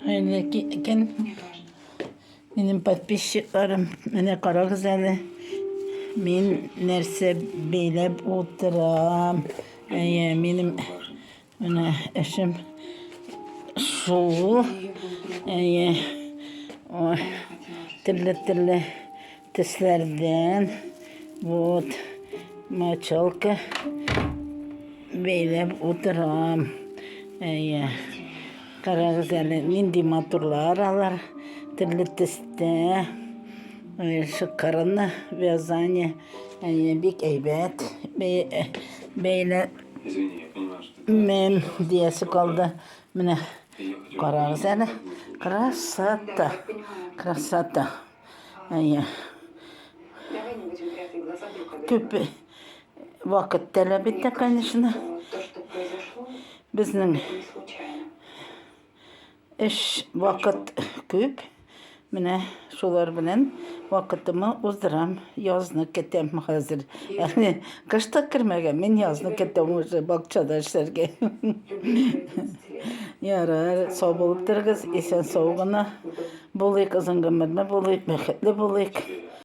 Хәерле көн. Минем подписчикларым, менә карагыз әле. Мин нәрсә бәйләп утырам. Әйе, минем менә эшем шул. Әйе. Ой, төрле-төрле төсләрдән. Вот, мочалка бәйләп утырам. Әйе. Карагыз әле, нинди матурлар алар. Төрле төстә. Шикарно вязание. Әйе, бик әйбәт. Бәйлә. Мен диясе калды. Менә карагыз әле. Красота. Красота. Әйе. Күп вакыт таләп итә, конечно. Безнең эш вакыт күп. Менә шулар белән вакытымы уздырам. Язны көтәм хәзер. Әле кыш та кермәгән, мин язны көтәм уже бакчада эшләргә. Ярар, сау булып торыгыз, исән сау гына булыйк, озын гомерле булыйк, бәхетле булыйк.